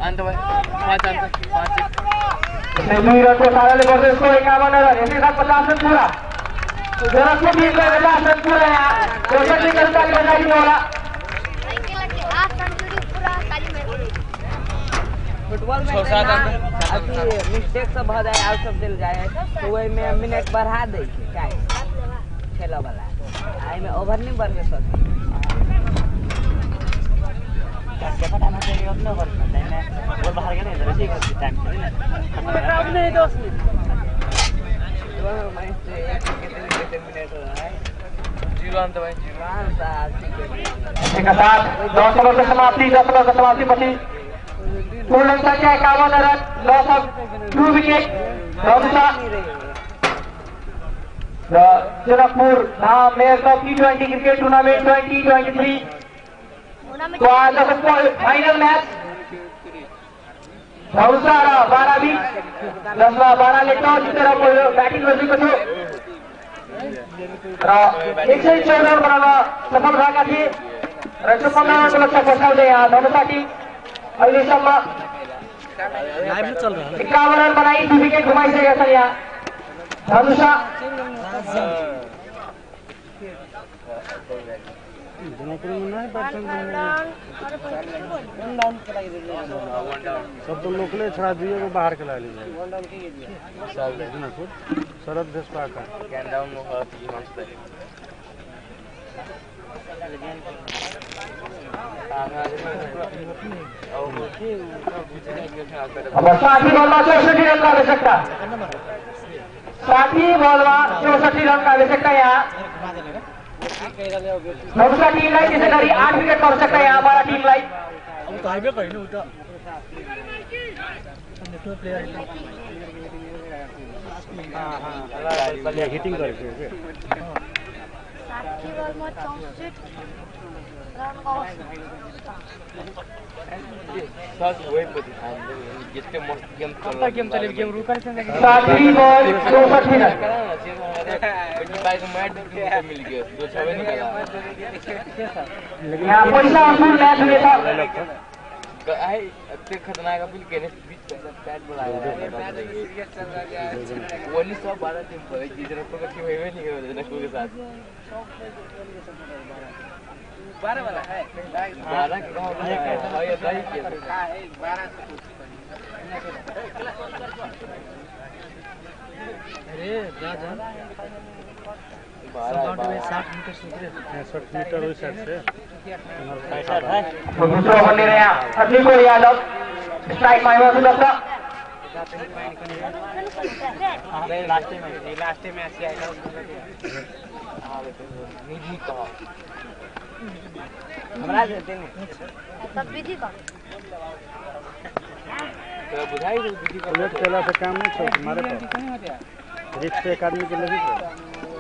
अन्त भाइ 5 अन्त 5 दुई रनको साराले गर्छ यसको 51 रन यसै साथ 50 रन पुरा गोरखपुर टिमले 50 रन पुरा यहाँ 64 रन ताली बजाइदिनु होला फुटबॉल में अभी मिस्टेक सब हो जाए आउट ऑफ दिल जाए तो वही में मिनट बढ़ा दे क्या खेला वाला आई में ओवर नहीं बढ़ सकता क्या पता ना तेरी अपना ओवर में टाइम में वो बाहर के नहीं जैसे एक टाइम से ना अब नहीं 10 मिनट वो मैं से कितने मिनट हो रहा है 0 अंत भाइ 0 साथ 10 ओभर समाप्ति 10 ओभर समाप्ति पछि पूर्ण संख्या 51 run loss of 2 wicket Janakpur Dham mayor cup T20 cricket tournament 2023 तो आज फाइनल मैच धौसा र 12 जसमा 12 ले टस जितेर पहिलो ब्याटिङ गरेको थियो र 114 रन बनाउन सफल भएका थिए र 15 रनको लक्ष्य पछाउँदै यहाँ धनुषा टिम अहिलेसम्म 51 रन बनाई 2 विकेट घुमाइसकेका छन् यहाँ धनुषा सब तो लोकले छड़ा दिए वो बाहर खिला लीजिए शरद देश पाका अब 60 बलमा 64 रनको आवश्यकता 60 बलमा 64 रनको आवश्यकता यहाँ धनुषा टिमलाई त्यसै गरी 8 विकेटको आवश्यकता यहाँ 12 टिमलाई हिटिङ गरेको जिसके मस्त गेम चले गेम रुका नहीं 60 बॉल 64 रन भाई को मैच मिल गया 2-6 नहीं गया लेकिन यहाँ पैसा वसूल मैच हुए था आई इतने खतरनाक अपील कहने बीच पैट बुलाया वो नहीं 112 टीम पर जिधर को टीम है नहीं गया जनकपुर के साथ 12 वाला है 12 का है ये सही है 12 अरे राजा 60 मीटर उस साइड से दूसरा ओवर ले रहे हैं अभी को यादव स्ट्राइक माइनस 10 लास्ट में ऐसे आएगा निधि का हमरा देते नहीं तब विधि का तो बुझाई विधि का लेट चला से काम नहीं छोड़ हमारे पास रिक्स एक आदमी के लिए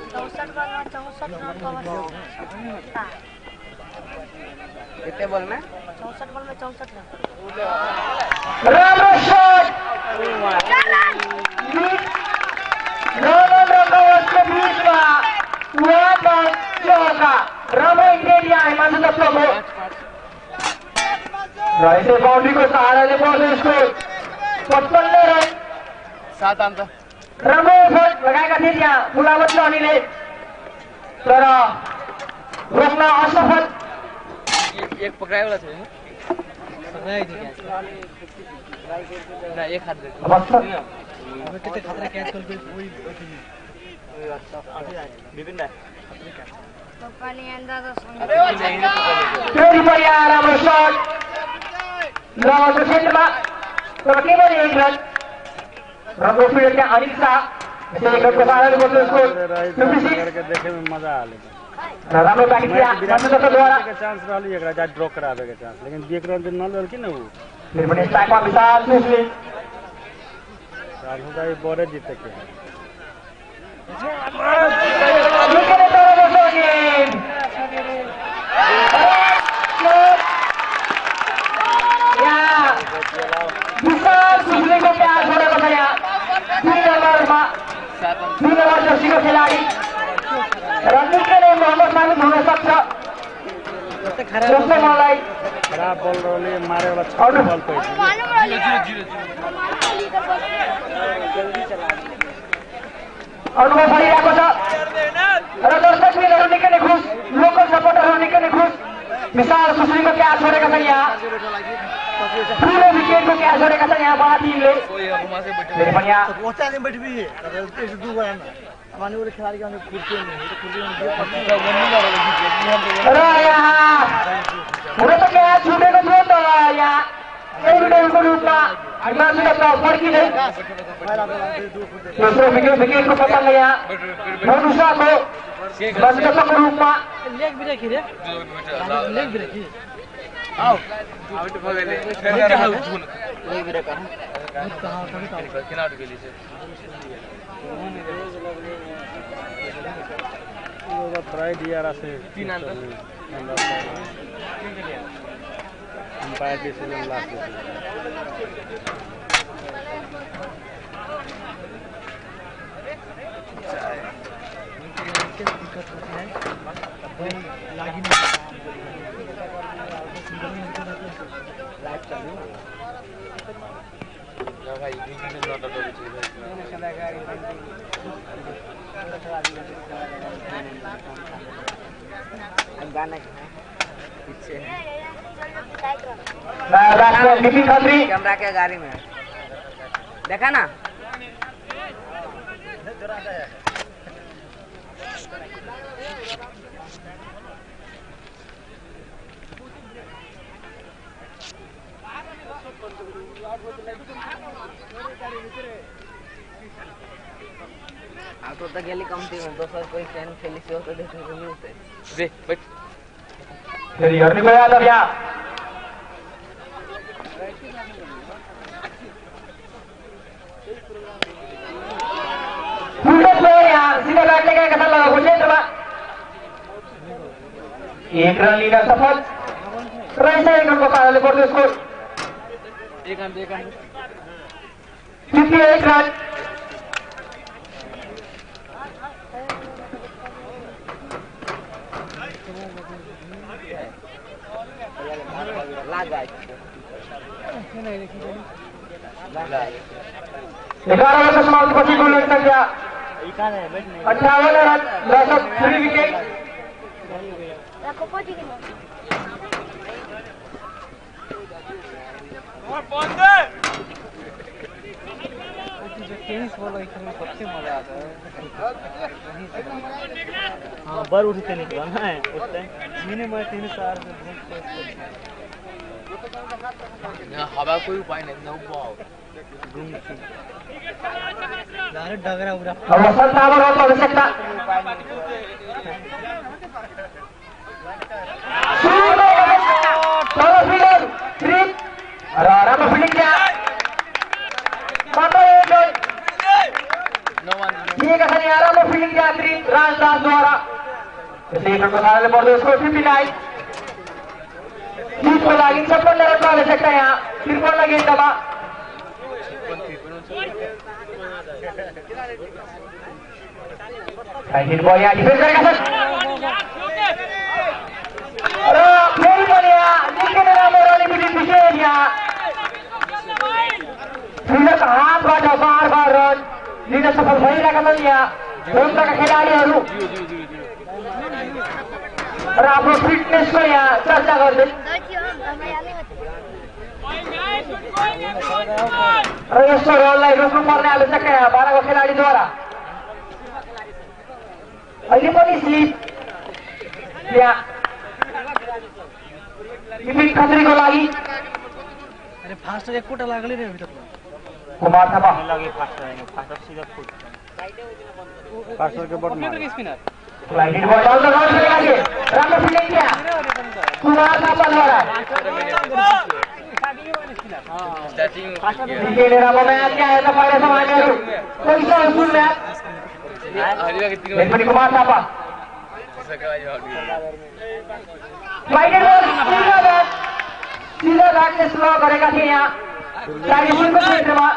64 बॉल में 64 रन का आवश्यकता कितने बॉल में 64 बॉल में 64 रन रामो शॉट उसके बीच में वहाँ पर चौका रामो इंडिया है मानसिक तत्व को राइट बाउंड्री को सहारा ले पहुंचे इसको 55 रन 7 अंक रामो शॉट लगाएका थिए त्यहाँ फुलावत लहनीले तर रोक्न असफल एक पकड़ाए वाला था पकड़ाई थी ना एक हाथ दे अबे कितने खतरा कैच कर कोई विभिन्न पानी अंदर फेरि पनि राम्रो शट लगाउँछ क्षेत्रमा तर केवल 1 रन राम्रो फिल्ड त्यहाँ अनिल शाह त्यसैले गर्दा साराले गर्छ उसको 56 करके देखे में मजा आ लेकिन राम्रो ब्याटिङ त्यहाँ मान्छेद्वारा के चांस रहली एकरा जा ड्रॉ करावे के चांस लेकिन देख रहे दिन न लल कि न वो फेरि पनि स्ट्राइकमा विशाल मुस्लिम राहुल भाई बोरे जीते के निकै तर बस्यो गेम विशाल मुस्लिमको प्यार छोडेको छ यहाँ 2 नम्बरमा 2 नम्बर जर्सीको खेलाडी र निकै नै मोहम्मद मालिक हुन सक्छ जसले मलाई खराब बलरले मारेर 6 बल पाइछ अनुभव भइरहेको छ र दर्शकबिनहरू निकै नै खुस लोकल सपोर्टरहरू निकै नै खुस विशाल सुश्रीको क्याच छोडेका छन् यहाँ ठुलो विकेटको क्याच छोडेका छन् यहाँ बडा टिमले फेरि पनि यहाँ र यहाँ हुन त क्याच छुटेको थियो त यहाँ एभिडेन्सको रूपमा मान्छेले फर्किँदै दोस्रो विकेटको पतंग यहाँ मनुषाको बसको रूपमा ट्राई दिया रहा 3 अंदर अंपायर डिसीजन लास्ट कैमरा के गाड़ी में देखा ना आप तो गेली कमती में दोसर कोई फ्रेंड खेली से हो तो देखने को मिलते दे बैठ फेरि हेर्नु गयो त यहाँ फुल्टो प्लेयर यहाँ सीधा ब्याटले गएका छन् लगाएको क्षेत्रमा 1 रन लिन सफल रहेछ 1 रनको पाराले पर्दो स्कोर 1 रन 51 रन एघार रनको समाप्तिपछि गोलको संख्या 58 रन दर्शक 3 विकेट हाँ बर उठते निकला है उस टाइम मैंने मैं 3 4 हवा कोई उपाय नहीं ना उपाय डगरा उड़ा अब 57 रनको आवश्यकता चलो फिल्डर ट्रिप र राम्रो फिल्डिङ त्यहाँ मात्र एक रन दिएका छन् यहाँ राम्रो फिल्डिङ त्यहाँ ट्रिप राजदासद्वारा त्यसले 1 रनको साराले पर्दो स्कोर 59 जितको लागि 56 रनको आवश्यकता यहाँ 53 गेन्दमा हिट भयो यहाँ डिफेन्स गरेका छन् र फेरि पनि यहाँ निकै नै राम्रो रनबिटी विकेट यहाँ फिल्डरको हातबाट बार बार रन लिन सफल भइरहेका छन् यहाँ रोम्टाका खेलाडीहरू र आफ्नो फिटनेसको यहाँ चर्चा गर्दै र यस्तो रनलाई रोक्नु पर्ने आवश्यकता यहाँ 12 को खेलाडीद्वारा अहिले पनि स्लिप यहाँ विपिन खत्रीको लागि अरे फास्ट एक कोटा लागले रे अभी तक कुमार थापा लगे फास्ट सीधा फुट पासर के बट मार light ball down the ground खेलेका थिए राम्रो फिल्डिङ त्यहाँ कुमार थापाद्वारा विकेट राम्रो म्याच क्या हेर्न पाइरहेछौँ हामीहरू पैसा फुल म्याच पनि कुमार थापा सीधा ब्याटले स्लो गरेका थिए यहाँ 40 को क्षेत्रमा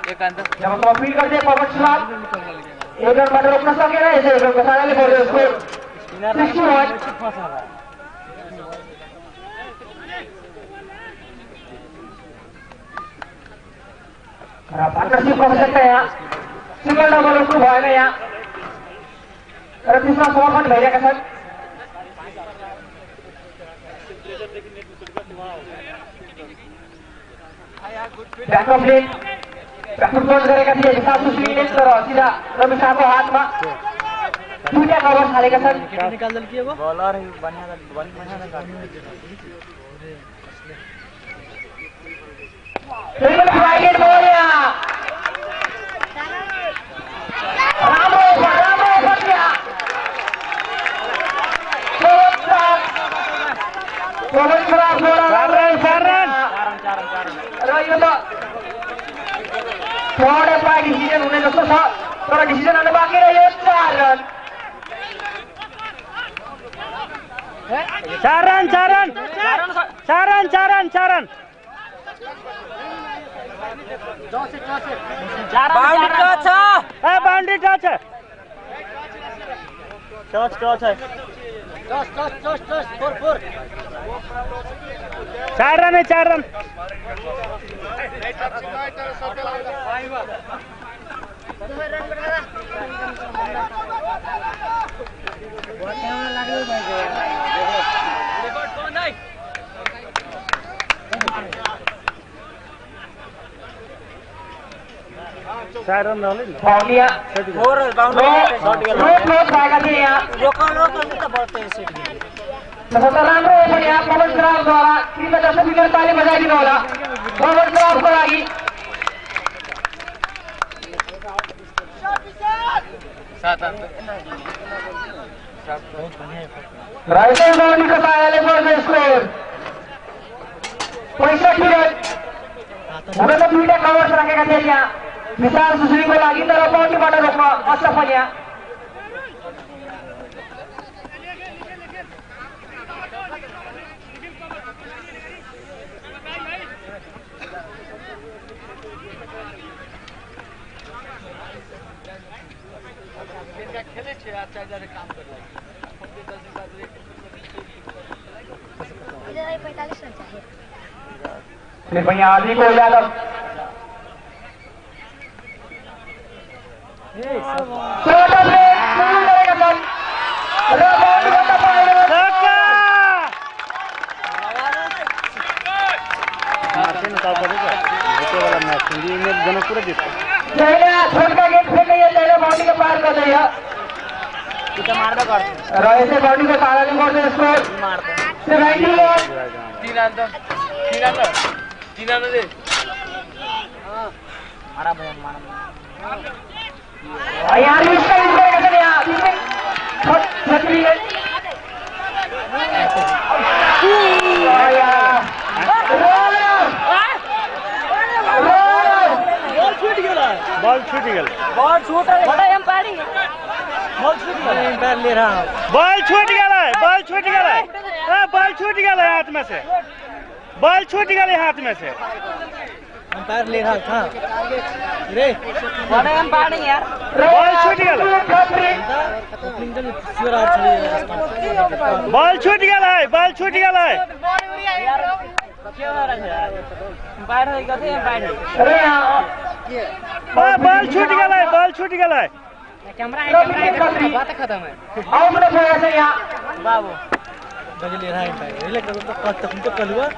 जबसम्म फिल्ड गर्दै पवन सुनार 1 रनबाट रोक्न सकेन यसै 1 रनको साराले पर्दो स्कोर 61 र पार्टनरशिपको आवश्यकता यहाँ सिंगल डबलको भएन यहाँ र त्यसमा फोर पनि भइरहेका छन् ब्याकअपले ब्याकअप बन्द गरेका थिए विशाल सुशीलले तर सिधा रवि शाहको हातमा दुईटा कभर हालेका छन् बॉलर बढ़िया ट्रिपल फ्लाइट बॉल यहाँ राम्रो बढिया र यो त थर्ड एम्पायर डिसिजन हुने जस्तो छ तर डिसिजन हुन बाँकी रह्यो 4 रन 4 रन बाउंड्री टच है टच है 4 रन है 4 रन बाउंड्री भएका थिए यहाँ राम्रो हो पनि यहाँ पवन श्रावद्वारा कृपया दर्शक मिटर ताली बजाइदिनु होला पवन श्रावको लागि राइटर बाउंड्रीको पायाले गर्छ स्कोर 65 रन हुन त दुईटा कभर्स राखेका थिए यहाँ विशाल सुशीलको लागि तर बाउन्ड्रीबाट रोक्न असफल यहाँ फिर भैया आदि को यादव छोटका गेट फेंक नहीं है बाउंड्री को पार कर दिया र यसै बाउंड्रीको सहाराले गर्छ स्कोर 70 यहाँ रिस्क गरेका छन् यहाँ छत्रीले बॉल छूट गया बॉल छूट गया हाथ में से बॉल छूट गया हाथ में से अंपायर ले रहा था रे बड़ा अंपायर नहीं यार बॉल छूट गया बॉल छूट गया यार क्या हो रहा है यार अंपायर है गए अंपायर बॉल छूट गया कैमरा बात खत्म है आउट भएछ यहाँ बाबू ले रहा है अंपायर रिलेक्ट तो कल हुआ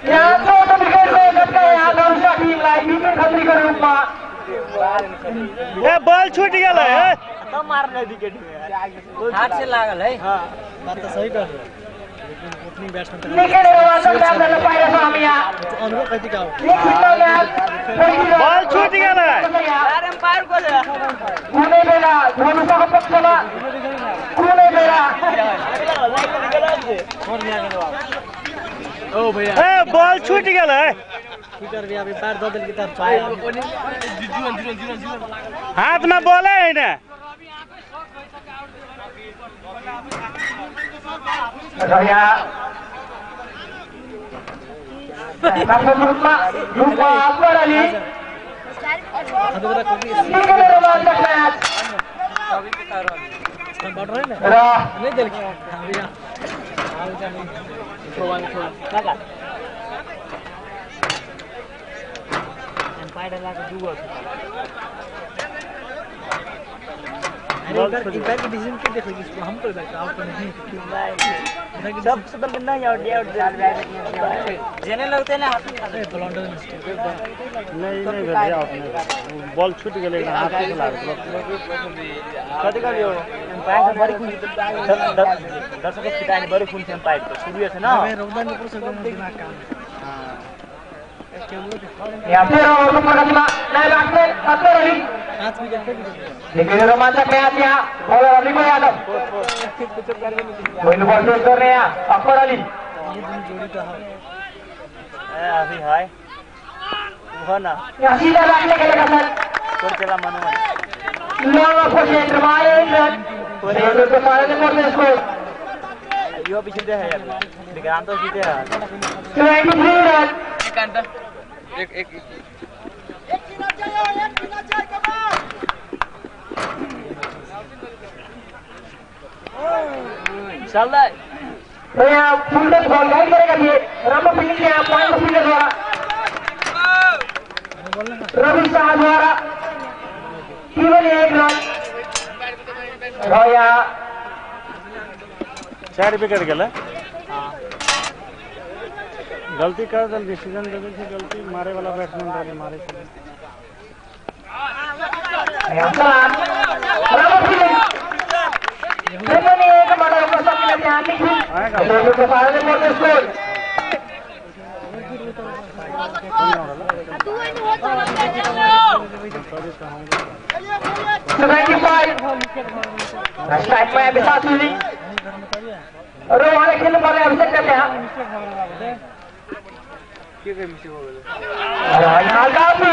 यहाँ चौथो विकेटको झट्का यहाँ गौसा टिमलाई विकेट खत्रीको रूपमा ए बॉल छूट गया है तो मारने विकेट में हाथ से लागल है हां बात तो सही कर रहे लेकिन ओपनिंग बैट्समैन निकै रोमाञ्चक म्याच गर्न पाइरहेछौँ हामी यहाँ अनुभव कति का हो एक मिनट म्याच बॉल छूट गया है यार अंपायर को कुनै बेला धनुषको पक्षमा कुनै बेला ओ भैया ए बॉल छूट गया है स्पीकर भी अभी पैर बदल की तरफ हाथ में बॉल है ना र यहाँ रूपमा अकबर अली निकै रोमाञ्चक म्याच र नहीं दिल भैया पाइडा लाको जुगो छ इधर की डिसीजन के देखो इसको हम तो बैठा आउट नहीं सब सब नहीं आउट जेने लगते ना हाथ में ब्लंडर मिस्टेक नहीं भेल आपने बॉल छूट गेलै हाथ से लागल कति गर्यो पाइड बडी खुन दर्शक पिटानी बडी खुन छ पाइड तो सुबियो छ न रौदान को प्रोसेस गर्न दिमाग काम या फिर और प्रगतिमा नए बैट्समैन अकबर अली 5 विकेट लेकिन रोमांचक मैच यहाँ बॉलर अली यादव वही बॉल पेश कर रहे हैं अकबर अली ये जोड़ी तो है अभी है वो ना यहाँ सीधा बैट लेके लगा सर छोड़ चला मनु लॉन्ग ऑफ क्षेत्र में 1 रन सेंटर के सारे ने मोड़ स्कोर यो पीछे दे है यार विक्रांत तो सीधे है 23 रन एक चल रहा है तो यहाँ फुल टच बॉल गाइड करेगा ये रामो फील्ड के यहाँ पॉइंट फील्डर द्वारा रवि शाह द्वारा केवल 1 रन और यहाँ 4 विकेट गेलै गलती कर दल डिसीजन दे छै गलती मारे वाला बैट्समैन डाले मारे छै रामो फील्ड एक मॉडल को सब मिला ध्यान दीजिए दोनों के सारे मोड़ स्कोर 25 स्ट्राइक में विशाल सुनी और हमारे खेल पर अभिषेक करते हैं यहाँ काफी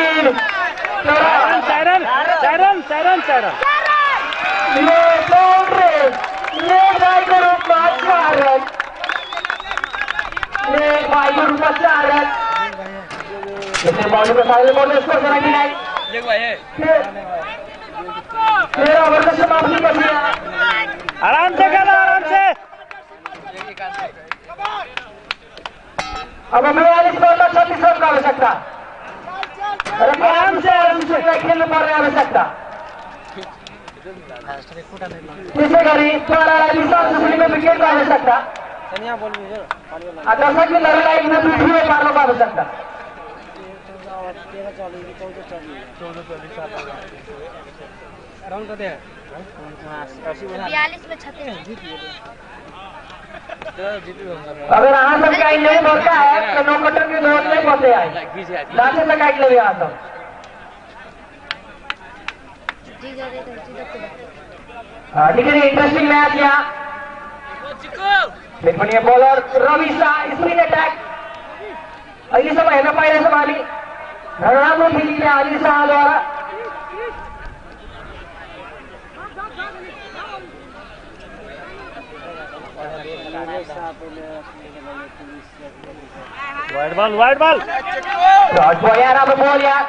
ये बाउंड्री ये भाई को रूप में 4 रन ये भाई को रूप में 4 रन इसे बॉलिंग को सारे बोर्ड स्कोर 79 देख भाई है 13 ओवर का समाप्ति कर दिया आराम से खेलो आराम से अब 42 बॉल में 36 रन का आवश्यकता आराम से खेलने पर आवश्यकता इसे करी द्वारा विशाल सुनी में विकेट का आवश्यकता दर्शक की लड़ाई में पृथ्वी में पारने का आवश्यकता राउंड करते हैं 42 में 36 अगर यहाँ सब का नहीं बोलता है तो नो कटर की नोट नहीं बोलते आए लास्ट तक काट ले यहाँ सब ठीक है इंटरेस्टिंग मैच यहाँ देखिए bowler Ravi Shah spin attack अली सब हेर्न पाइरहेछ उहाँले राम्रो फिल्डिङ अली शाहद्वारा वाइड बॉल यार अब बॉल यार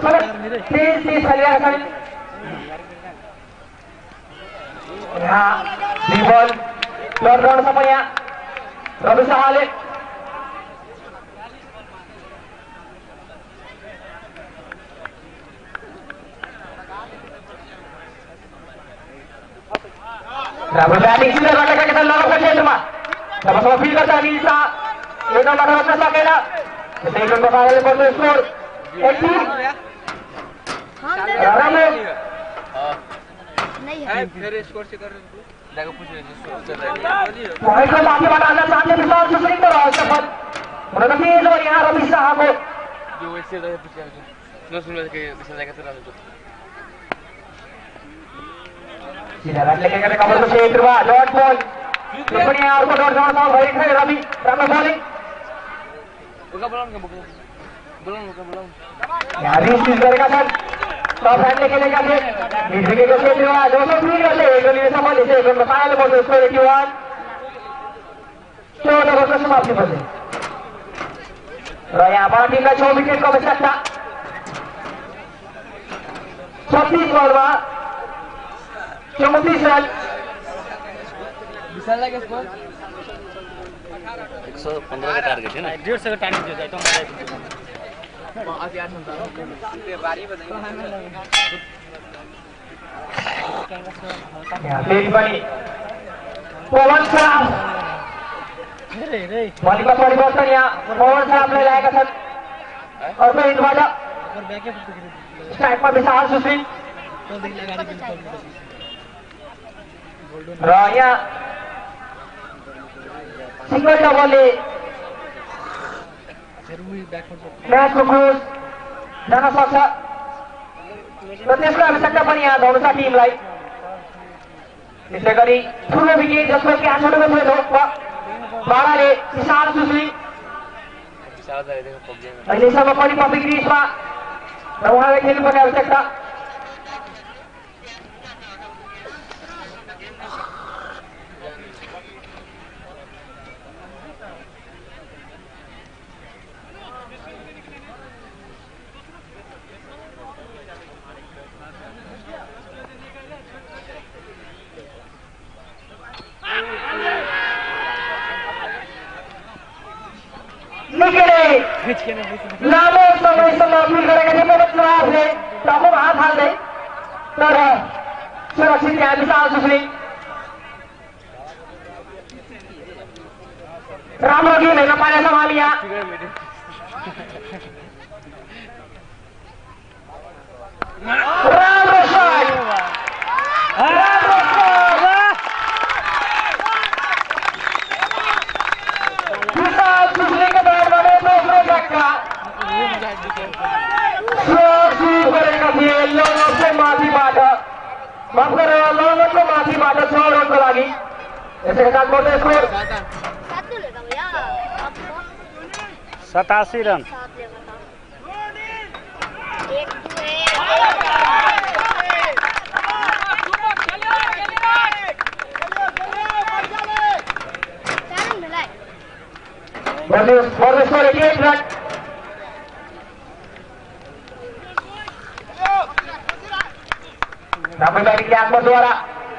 तेज चलिरहेको छ यहाँ बॉल लड गर्न सक्छ यहाँ रवि शाहले राम्रो ब्याटिङ सिधै गरेका छ लगको क्षेत्रमा जबसम्म फिल गर्छ अनिल शाह एक नम्बर बस्न सकेन त्यसै गरको कारणले पर्छ स्कोर 80 राम्रो नहीं है फिर स्कोर से कर देखो पूछ पॉइन्टको माथिबाट हाल्न चाहने विशाल सुप्रिङ तर असफल हुन त तेज हो यहाँ रवि शाहको जो वैसे तो पूछ न सुन के विशाल जाएगा तो राम्रो सीधा रन लेके गए कमर को क्षेत्रमा डॉट बॉल पनि अर्को डट गर्न भएको छ रवि राम्रो बॉलिङ उका बोलाउन यहाँ रिस गरेका छन् टप ह्यान्डले खेलेका थिए भिडिकेको क्षेत्रमा दोस्रो फिल गर्दै हेगोलीले सफल हिस्से हेगोलमा पाएले पर्छ स्कोर 81 14 ओभरको समाप्ति पछि र यहाँबाट टिमलाई 6 विकेटको आवश्यकता 36 बलमा 34 रन विशाल का स्कोर 115 का टारगेट है ना 150 का टारगेट दिया जाए तो मजा Ya, फेरि पनि पवन श्राफ भलिबल परिवर्तन यहाँ पवन श्राफले ल्याएका छन्। अर्को हिटबाट स्ट्राइकमा विशाल सुशील र यहाँ सिंगल डबलले म्याचको क्लोज जान सक्छ र त्यसको आवश्यकता पनि यहाँ हुनु छ टिमलाई। त्यसै गरी ठुलो विकेट जसको क्याच हुनुको थियो बाडाले विशाल सुशील अहिलेसम्म पनि पपिङ क्रिजमा र उहाँलाई खेल्नुपर्ने आवश्यकता। लामो समयसम्म अपिल गरेका थिए पवन श्राफले टाउकोमा हात हाल्दै तर सुरक्षित यहाँ विशाल सुशील राम्रो गेम हेर्न पाएछौँ हामी यहाँ। राम्रो सट विशाल सुशीलको ब्याटबाट दोस्रो छक्का गरेका थिए लङ्गटको माथिबाट माफ गरेर लङ्गटको माथिबाट 6 रनको लागि। यसैका साथ बढ्दै स्कोर 87 रन। बढ्दै स्कोर 88 रन। राम्रो ब्याटिङ आत्मद्वारा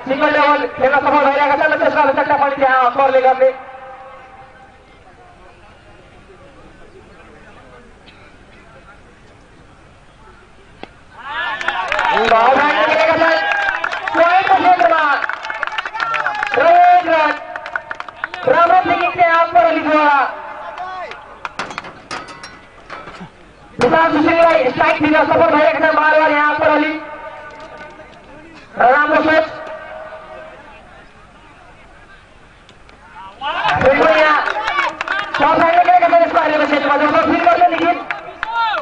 सिंगल डबल खेल्न सफल भइरहेका छन् र त्यसको आवश्यकता पनि त्यहाँ अकबरले गर्ने। राम्रो फिनिङ त्यहाँ अकबर अलीद्वारा विशाल सुशीललाई स्ट्राइक दिन सफल भइरहेका छन् बार यहाँ अकबर अली। राम्रो सोच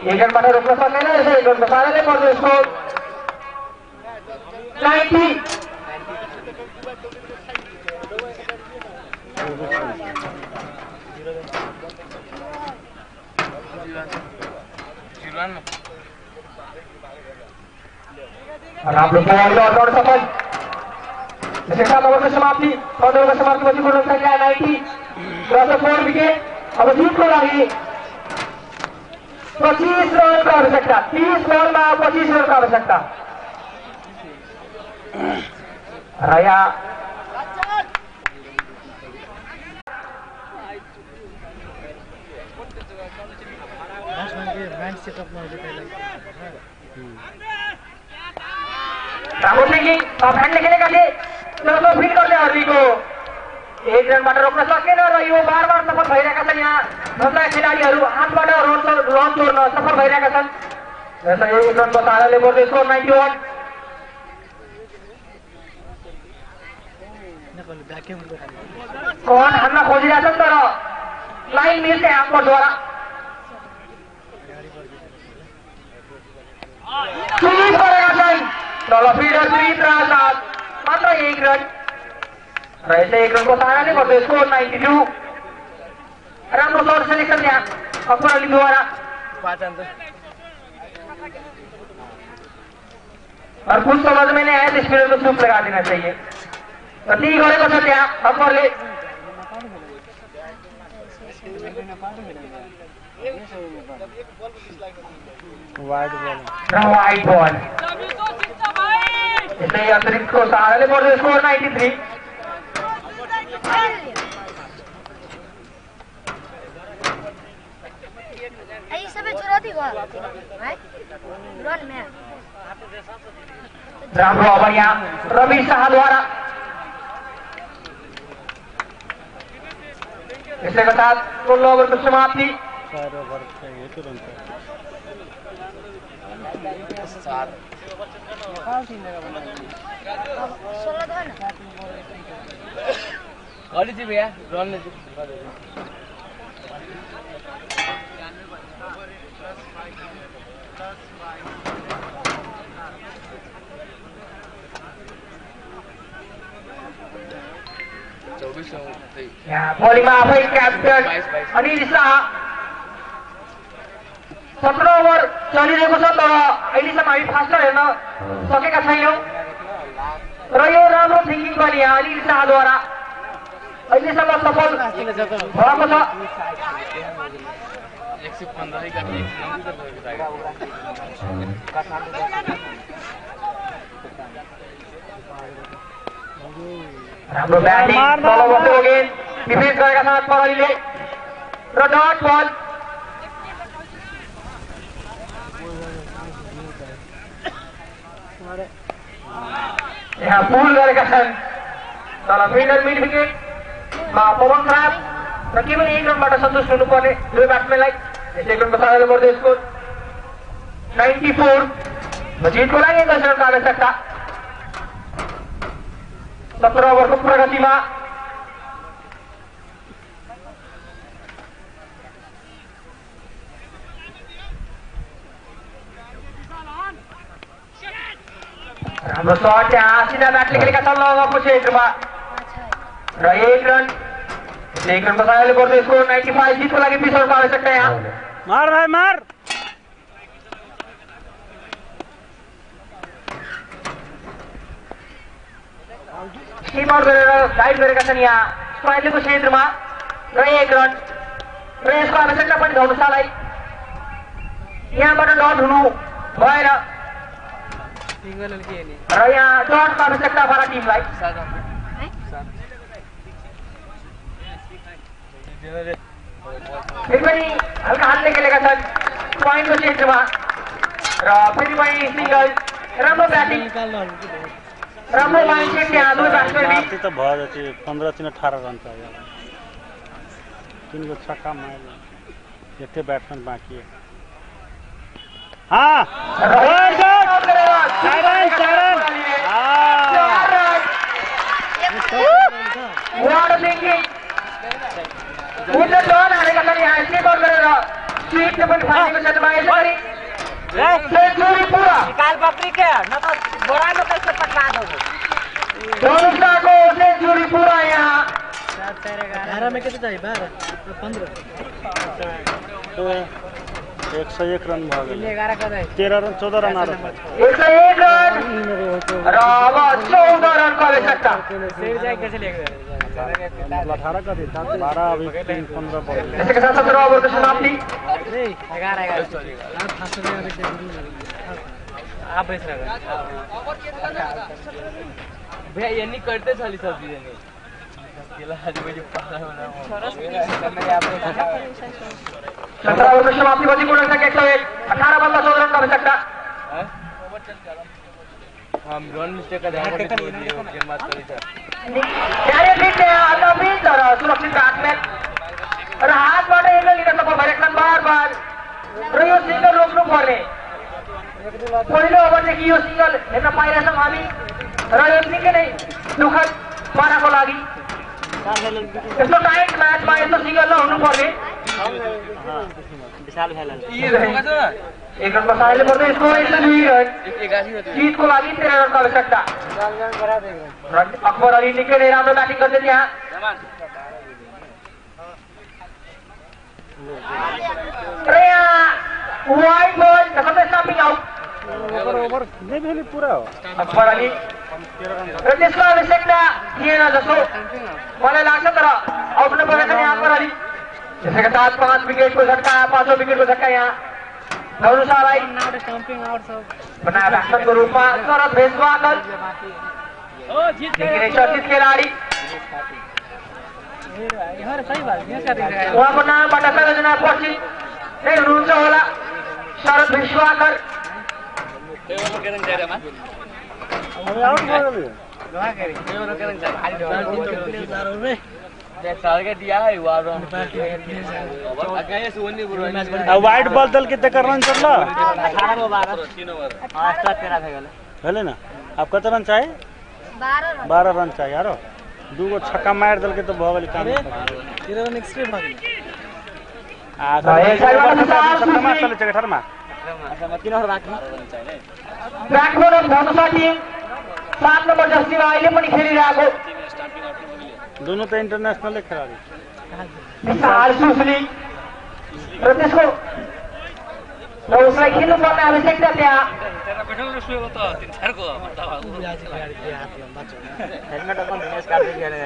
एक रनबाट रोक्न सक्दैन। यसै एक रनको साराले पर्दो स्कोर 90। राम्रो बलले अगाडि सफल। यसै साथ ओभरको समाप्ति 14 ओभरको समाप्तिपछि कुल संख्या 90 र 4 विकेट। अब जितको लागि 25 रनको आवश्यकता। 30 बलमा 25 रनको आवश्यकता र यहाँ राम्रो थिङ्किङ फ्यान्डले खेलेका थिए तर फिल्डरले हर्लीको 1 रनबाट रोक्न सकेन र यो बार सफल भइरहेका छन्। यहाँ नौका खेलाडीहरू हातबाट रन तोड्न सफल भइरहेका छन्। यसै 1 रनको साराले बढ्दै स्कोर 91। कन हान्न खोजिरहेछन् तर लाइन मिस आफूद्वारा स्विप गरेका छन्। तल फिल्डर स्विप र साथ मात्र 1 रन र यसै 1 रनको साराले बढ्दै स्कोर 92। राम्रो सर्ट सेलेक्सन त्यहाँ अकबर अलीद्वारा। और कुछ समझ में नहीं आया तो स्पिनर को चुप लगा देना चाहिए। ठीक गरेको छ त्यहाँ अकबरले। वाइड बॉल यसै अतिरिक्तको सहाराले बढ्दै स्कोर 93। ये सब चुनौती हुआ है रन में राम्रो अब यहाँ रवि शाहद्वारा यसैको साथ 16 ओभरको समाप्ति 4 ओभर चाहिए तुरंत अलि चाहिँ भैया रनले यहाँ बलिङमा आफै क्याप्टेन अनिल शाह 17 ओभर चलिरहेको छ तर अहिलेसम्म हामी फास्टर हेर्न सकेका छैनौँ र यो राम्रो थिङ्किङ पनि यहाँ अनिल शाहद्वारा अहिलेसम्म सफल भएको छ 115 राम्रो ब्याटिङ तल बसेको गेम डिफेन्स गरेका छन् प्रहरीले र डट बल यहाँ पुल गरेका छन् तर फिल्डर मिड विकेटमा पवन श्राप र के पनि 1 रनबाट सन्तुष्ट हुनुपर्ने दुवै ब्याट्सम्यानलाई यसै क्रमको साथै बढ्दै स्कोर 94 जितको लागि 10 रनको आवश्यकता 17 ओभरको प्रगतिमा राम्रो शट यहाँ सिधा ब्याटले खेलेका छन् लगको क्षेत्रमा र 1 रन यसै क्रमको साथै बढ्दै स्कोर 95 जितको लागि 20 रनको आवश्यकता यहाँ मार भाई मार स्टिमर गरेर गाइड गरेका छन् यहाँ स्ट्राइकको क्षेत्रमा र 1 रन र यसको आवश्यकता पनि धनुषालाई यहाँबाट डट हुनु भएर र यहाँ डटको आवश्यकता भएर टिमलाई फेरि पनि हल्का हातले खेलेका छन् पोइन्टको क्षेत्रमा र फेरि पनि सिङ्गल राम्रो ब्याटिङ राम्रो माइन्डसेट यहाँ दुई ब्याट्सम्यान तो भयो जति 15 3 18 रन चाहिए 3 को छक्का मारे एक बैट्समैन बाकी है हाँ निकाल बकरी के न तो बोरा में कैसे पटवा दोगे धनुषाको सेन्चुरी पूरा यहाँ 11 में कितने चाहिए 12 15 101 रन भयो 11 कर 13 रन 14 रन आ रहा 101 रन र अब 14 रनको आवश्यकता फिर जाए कैसे लेके 18 का दिया 12 अभी 15 बॉल यसैका साथ 17 ओभरको समाप्ति 11 आप बेच रहे भैया ये नहीं करते साली सब्जी देने केला आज मुझे पाला होना 17 ओभरको समाप्ति पछि गुण संख्या 101 18 बलमा 14 रनको आवश्यकता हम रन मिस्टेक का ध्यान रखते हुए गेम बात करी था क्यारे फिट अदबी तर सुरक्षित ब्याट्सम्यान र हातबाट एंगल लिन सफल भएका छन् बार र यो सिंगल रोक्नु पर्ने पहिलो ओभरदेखि यो सिंगल हेर्न पाइरहेछौँ हामी र यो निकै नै दुःखद पाराको लागि यस्तो टाइट म्याचमा यस्तो सिंगल नहुनु पर्ने विशाल खेला एक रनको सहायले पर्दै यसको 102 रन जितको लागि 13 रनको आवश्यकता अकबर अली निकै नै राम्रो ब्याटिङ गर्दै त्यहाँ र यहाँ वाइड बल कसै स्टम्पिङ आउट ओभर नहीं भी पूरा हो अकबर अली र त्यसको आवश्यकता थिएन जस्तो मलाई लाग्छ तर आउट नपरेको नि अकबर अली त्यसैका साथ 5 विकेटको झट्का 5औं विकेटको झट्का यहाँ धनुषालाई बनाएर ब्याट्सम्यानको रूपमा शरद भेषवादल चर्चित खेलाडी उहाँको नामबाट सबैजना पछि नै हुनुहुन्छ होला शरद विश्वाकर आउट भयो वाइट बॉल दल कितने कर रन चल रहा 18 है ना आप कितना रन चाहिए 12 रन चाहिए यारो दूगो छक्का मार दल के तो बहुत वाली काम ब्याकबोर्ड अफ धनुषा टिम 7 नम्बर जर्सीमा अहिले पनि खेलिरहेको दोनों तो इंटरनेशनल खिलाड़ी विशाल सुसली र त्यसको र उसलाई खेल्नुपर्ने आवश्यकता त्यहाँ हेलमेट अपन दिनेश कार्तिक खेले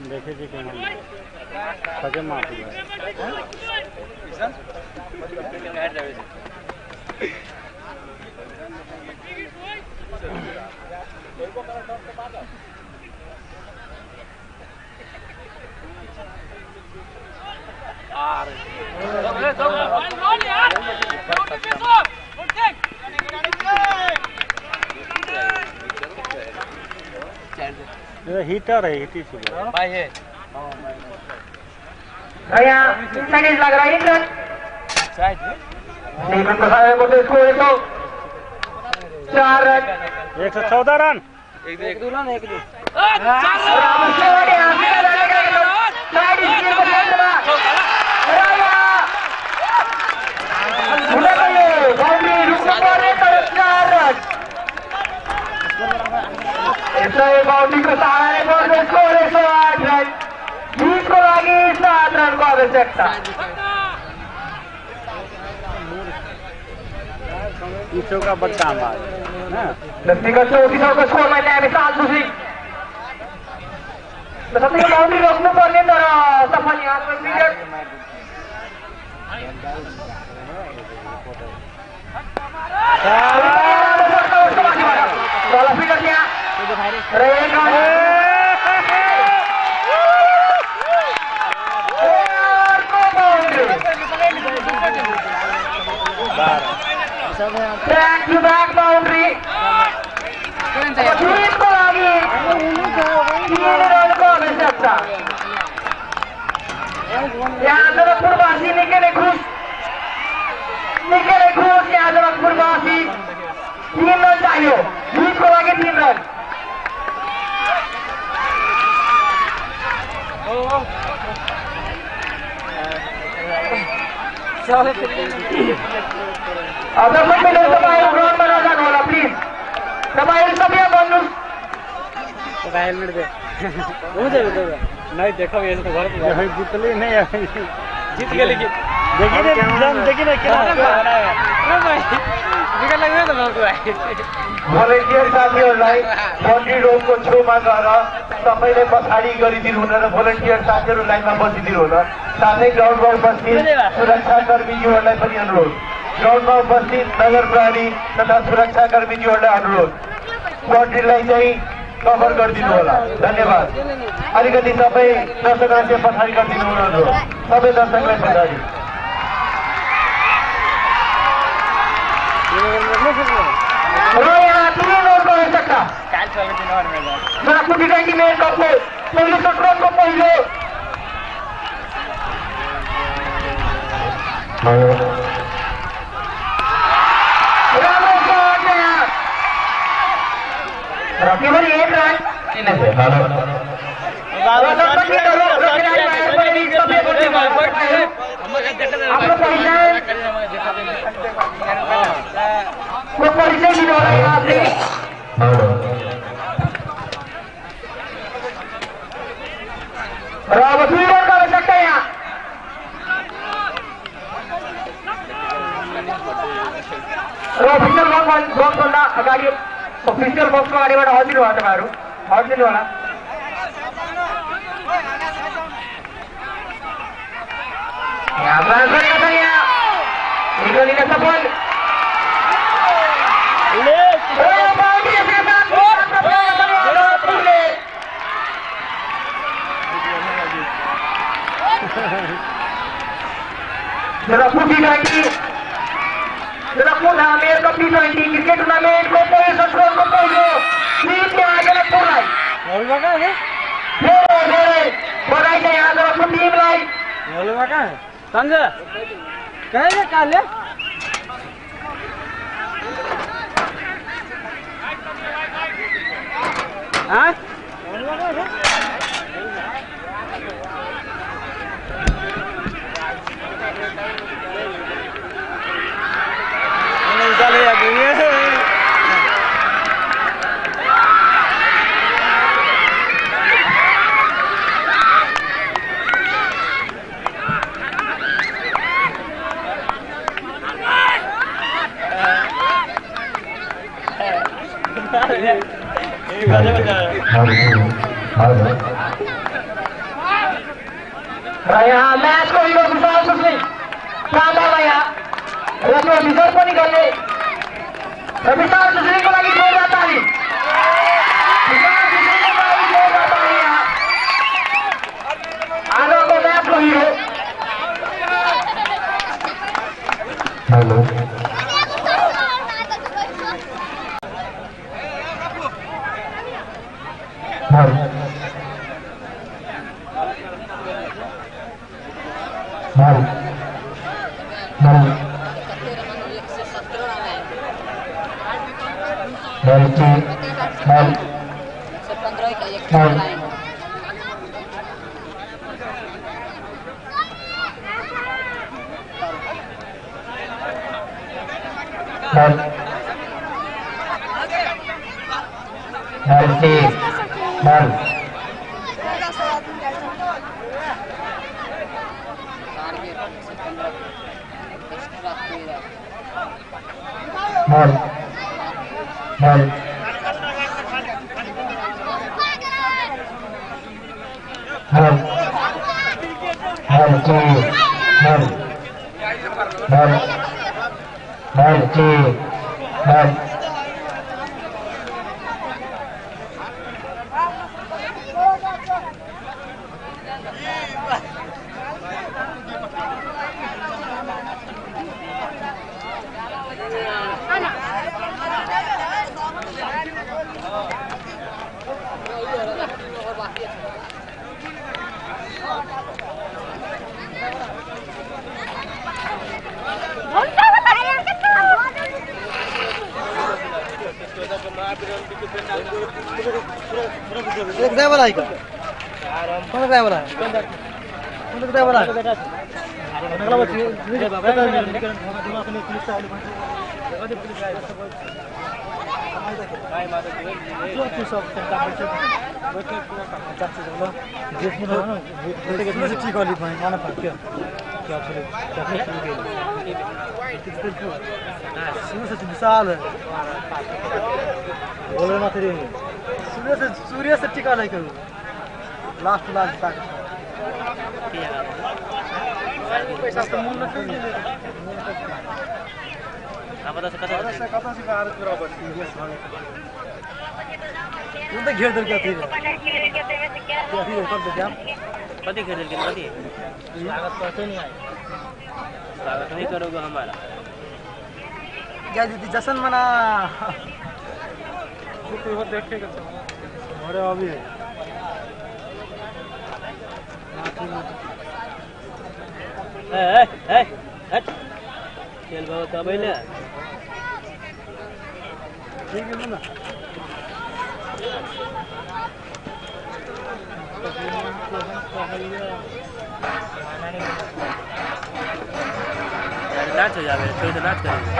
देखे जी क्या सजे माफ हीटर है हिटी सुबह भाई है र यहाँ सेकेन्ड लागेर 1 रन निकनको सहायको त्यसको 104 रन 114 रन एक दो ना एक दो बाउन्ड्रीको सहाराले गर्दै स्कोर 108 रन जितको लागि 7 रनको आवश्यकता ईसो का बच्चा हमारा लक्ष्मीका 34 स्कोरमा ल्याए विशाल सुशी सबैको बाउन्ड्री रोक्नु पर्ने तर सफल यहाँ wicket back to back boundary जितको लागि 3 रनको आवश्यकता यहाँ जनकपुरवासी निकै नै खुस यहाँ जनकपुरवासी 3 रन चाहियो जितको लागि 3 रन दर्शक मिलेर तपाईहरु ग्राउन्डमा नजानु होला प्लिज तपाईहरु सबै भन्नुस् हेलमेट दे हुन्छ नहीं देखो ये तो घर पे जितली नहीं जीत गए लेकिन देखिए ना क्या विकेट लाग्यो त मलाई भोलिन्टियर साथीहरूलाई बाउन्ड्री रोडको छेउमा गएर सबैले पछाडि गरिदिनु हुन र भोलिन्टियर साथीहरू लाइनमा बसिदिनु हुन साथै ग्राउन्डमा उपस्थित सुरक्षाकर्मीज्यूहरूलाई पनि अनुरोध ग्राउन्डमा उपस्थित नगर प्रहरी तथा सुरक्षाकर्मीज्यूहरूलाई अनुरोध बाउन्ड्रीलाई चाहिँ कभर गरिदिनु होला धन्यवाद अलिकति सबै दर्शकहरूले पछाडि गरिदिनु हुन अनुरोध सबै दर्शकलाई पछाडि र यहाँ 3 रनको आवश्यकता जनकपुर टी20 मेन कपको पहिलो सत्रको पहिलो राम्रो शट यहाँ र केवल 1 रन आफ्नो परिचय दिनु होला यहाँले र अब 2 रनको आवश्यकता यहाँ र अफिसियल बक्सभन्दा अगाडि अफिसियल बक्सको अगाडिबाट हटिनु होला तपाईँहरू हटिनु होला यहाँ लेना सफल टूर्नामेंट का T20 क्रिकेट टूर्नामेंट को कोई सस्पेंड को कोई टीम के आगे न पूरा और लगा है बोलाई से यहाँ तरफ टीम लाई और लगा है संजय कहेगा काले हाँ और लगा है चले आगे यहाँ मैच को हीरो विशाल सुश्री शानदार भैया रत्न विजय को निकलने विशाल सुश्री को लगी जोरदार ताली विशाल सुश्री को लगी जोरदार ताली यहाँ आगे को मैच को हीरो हेलो ड्राइवर आएगा कौन ड्राइवर है कौन ड्राइवर है अगला बच्ची विशाल है बोले ना तेरे सूर्य से टिका नहीं करूँ लास्ट तक पैसा तो मूल नहीं apa tuh kata से harus berapa serius banget उनका घेर दर क्या थी क्या थी ऊपर से क्या कति घेर दर के कति स्वागत कैसे नहीं आए स्वागत नहीं करोगे हमारा क्या दीदी जश्न मना तो वो देखेगा अरे अभी हट खेल बाबा कब आइले ठीक है ना नाच हो जावे तो नाच करेंगे